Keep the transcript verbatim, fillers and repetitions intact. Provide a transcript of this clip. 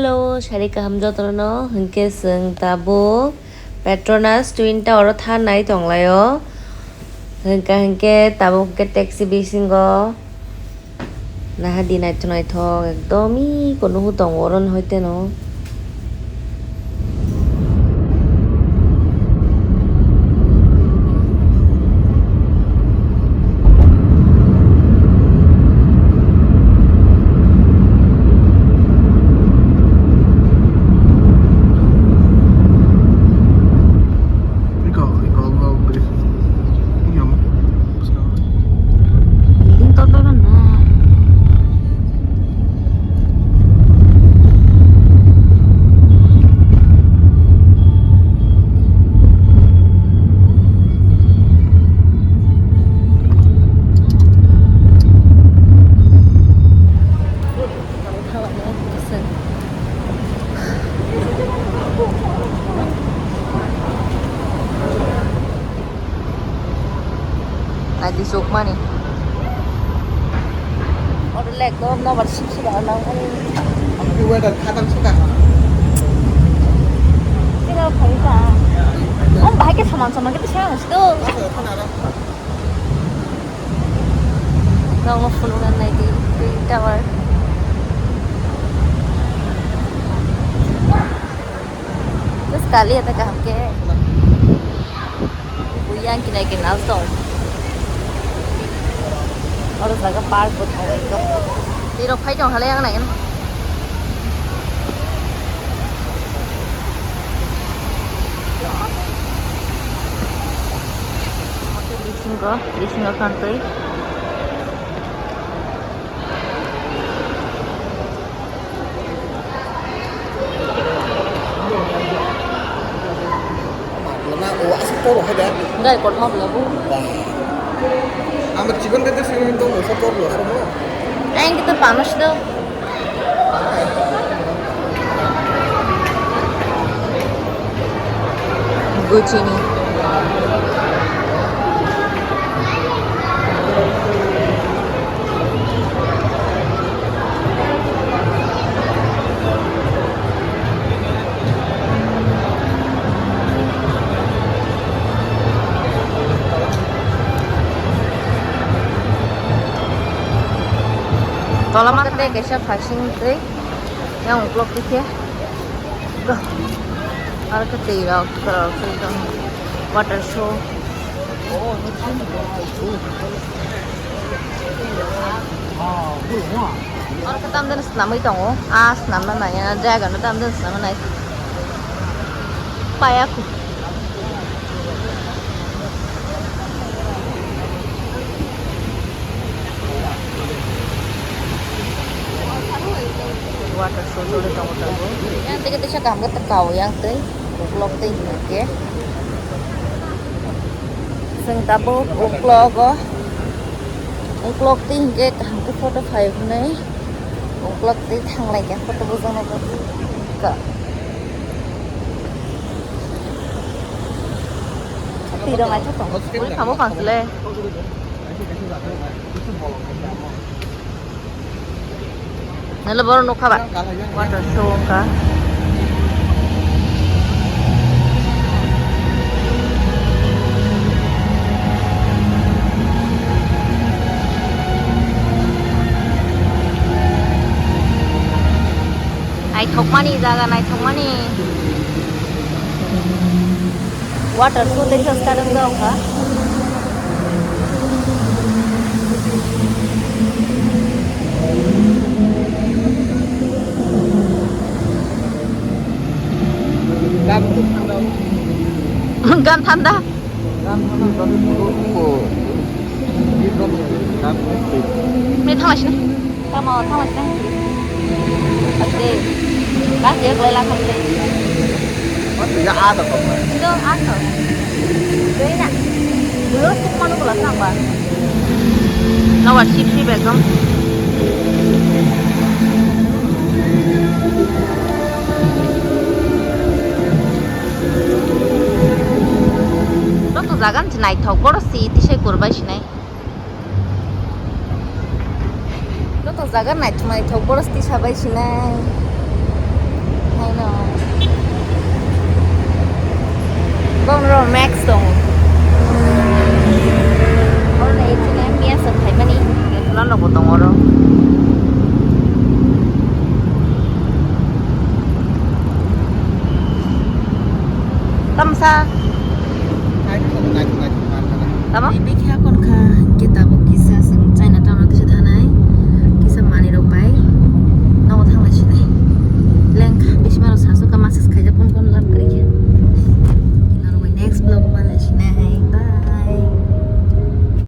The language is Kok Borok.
Hello, sari kaham jotono, hwnkhe chwng tabuk Petronas Twin Tower o thanai tonglaio. Hwnkha hwnkhe tabuk hwnkhe taxi bisingo. Naha di naithok naithok ekdom iko nuhu tongo oro hoiteno. Iko, iko, iko, iko. Iko. Ini tonton na. Naidi sukmani. Oro le ekdom nobar sip sip aro nang ani. Weather khatang suka. Tinggal khaika. Om bahai ke saman saman kita siang situ. Nongo phunukna naidi Twin Tower. Just kali ata kaham ke. Buyang kinai kinal tong. Oro jaga park bo tong ekdom. Tiro phai tong halai ang nai. Bisingo, bisingo kantoi. Gai kotma bela bu. Ang chikon tete sini to musa to lo so mo. Ang kita panas do. Gucci ni. Tolama kete kaisa phasing twi yang uklok tikhe. Go. Aro khe twi rok, twi rok, twi rok. Water show. Oro khe tamjani swnamwi tongo. Ah, swnamna naiya, dragon no tamjani swnamna nai. Paya khu. Water show choli tongo tabuk. Yang tei kisa kaham khe kawui yang tei uklok tei hwnkhe. Chwng tabuk uklogo, uklok twi hinkhe kaham khe photo phai hwnwi uklok twi thanglai kha photo bujak nokha. Twi rw naithok tong. Ui, kha buphang se le. Nalo borok nukha ba? Water show wngkha. Naithokmani jaga, naithokmani. Water show tei khe start wngkha. Gan thanda. Methang lasi. Tamo thanglaisina. Ate. Kasi ya, boleh langsung deh. Mati ya ada kok. Itu asal. Beda. Dulu sih mana pula tambah. Nawar sip sip ekdom. Joto jaga ni naithok, boro si tisai kurbai sinai. Joto jaga naithok naithok, boro tisa bai sinai. Tong oro. Tamsa. Tamo? Ini khe akon kha, hingke tabuk kisa.